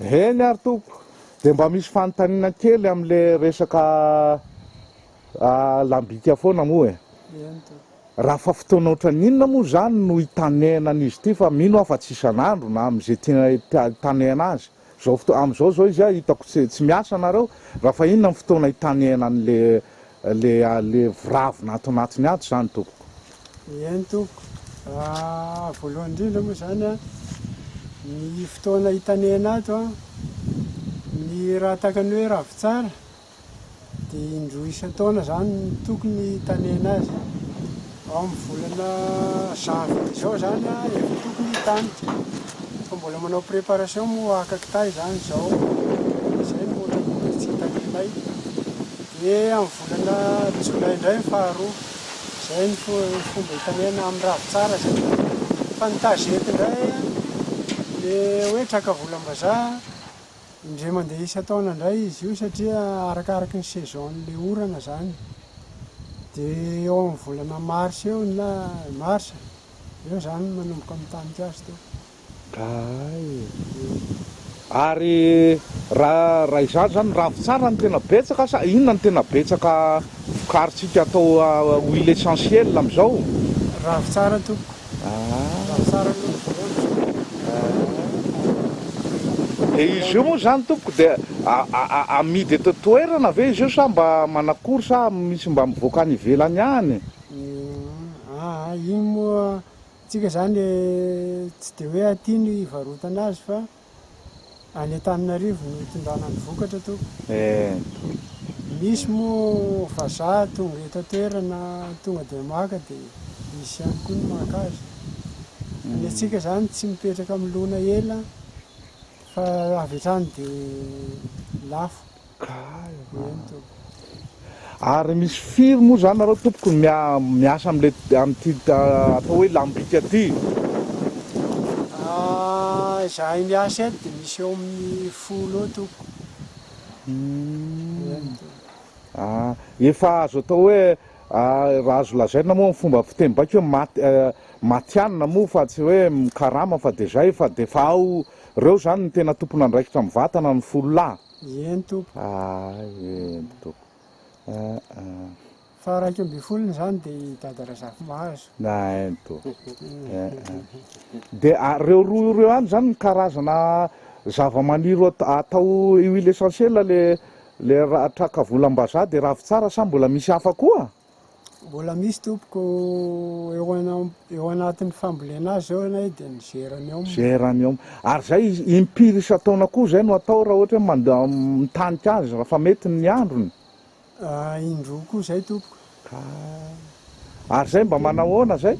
Eny ary tompoko, dia mba misy fanontaniana kely amin'le resaka lambika foana moa e. Eny tompoko. Raha fa fotoana ohatran'ny inona moa izany no hitanehana an'izy ity fa mino aho fa tsy isan'andro na amin'izay tiana hitanehana azy. Zao fotoa amin'izao zao izy hitako tsy tsy miasa nareo, raha fa inona ny fotoana hitanehana an'le le le viravina ato anatiny ato izany tompoko? Eny tompoko. Voalohany indrindra moa izany an, ny fotoana hitanehana ato an, ny raha takany hoe ravintsara Dia indroa isan-taona izany no tokony hitanena azy. Ao amin'ny volana janvier izao izany efa tokony hitanika. Fa mbola manao préparation moa haka kitay izany izao. Izay no ohatran'ny mbola tsy hitanenay. Dia amin'ny volana jolay indray ny faharoa. Izay ny fomba hitanena amin'ny ravintsara izay. Fa ny tazety indray ilay hoe traka volam-bazaha. Indray mandeha isan-taona indray izy io satria arakaraky ny saison-n'ilay orana izany. Dia eo amin'ny volana mars eo na mars, eo izany no manomboka mitanika azy teo. Hay. Ary raha raha izany izany ravintsara no tena betsaka sa inona no tena betsaka vokarintsika atao huile essentielle amin'izao? Ravintsara tompoko. Ravintsara aloha ny voalohany izao. Dia izy io moa izany tompoko dia amidy eto an-toerana ve izy io sa mba manakory sa misy mba mivoaka any ivelany any? Aa iny moa tsika izany tsy dia hoe aty no ivarotana azy fa Any Antananarivo no itondrana ny vokatra tompoko. Misy moa vazaha tonga eto an-toerana tonga dia maka dia misy ihany koa ny maka azy. Ny antsika izany tsy mipetraka milona ela fa avy hatrany dia lafo. Kay va. Eny tompoko. Ary misy firy moa zany nareo tompoko no miasa amle amty atao hoe lambika ty? Izahay miasa eto dia misy eo amin'ny folo eo tompoko. Eny tompoko. Ah, efa azo atao hoe raha azo lazaina moa amin'ny fomba fiteny baiko hoe maty matihanina moa fa tsy hoe mikarama fa dia zay fa dia efa ao reo zany no tena tompon'andraikitra mivantana ny folo lahy. Eny tompoko. Ah eny tompoko. Ah ah. Faha 11 izany dia i Dada Razafimahazo. Ah eny tompoko. Eh ah. Dia ireo roa ireo ihany izany ny karazana zavamaniry atao huile essentielle le le traka volam-bazaha dia ravintsara sa mbola misy hafa koa? Mbola misy tompoko eo eo anatin'ny fambolena azy zao ianay dia ny geranium. Geranium. Ary zay impiry isan-taona koa zay no atao raha ohatra hoe manda mitanika azy raha fa mety ny androny? Indroa koa zay tompoko. Ka. Ary zay mba manahoana zay?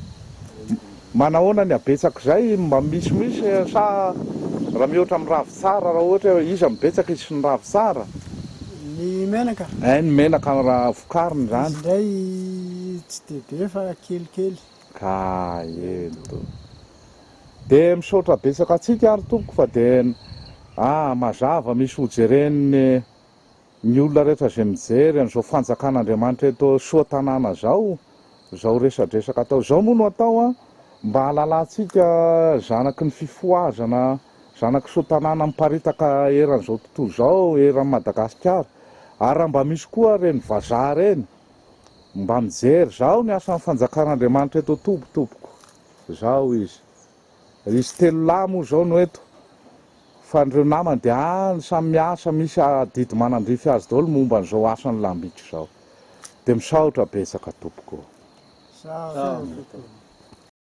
Manahoana ny habetsak'izay? Mba misimisy sa raha mihoatra amin'ny ravintsara raha ohatra hoe iza no betsaka izy sy ny ravintsara? Ny menaka? Ein, ny menaka raha vokarina izany. Izy indray tsy dia be fa kelikely. Ka eny tompoko. Dia misaotra betsaka antsika ary tompoko fa dia ah mazava misy hojeren'ny Ny olona rehetra izay mijery an'izao fanjakan'Andriamanitra eto Soatanàna izao, izao resadresaka atao izao moa no atao an, mba hahalalantsika zanaky ny fifohazana, zanak'i Soatanàna miparitaka eran'izao tontolo izao, eran'i Madagasikara. Ary raha mba misy koa ireny vazaha ireny, mba mijery, izao ny asan'ny fanjakan'Andriamanitra eto Toby tompoko, izao izy. Izy telolahy moa izao no eto. Fa ireo namany dia any samy miasa misy adidy manandrify azy daholo momba an'izao asan'ny lambic izao. Dia misaotra betsaka tompoko. Saotra tompoko.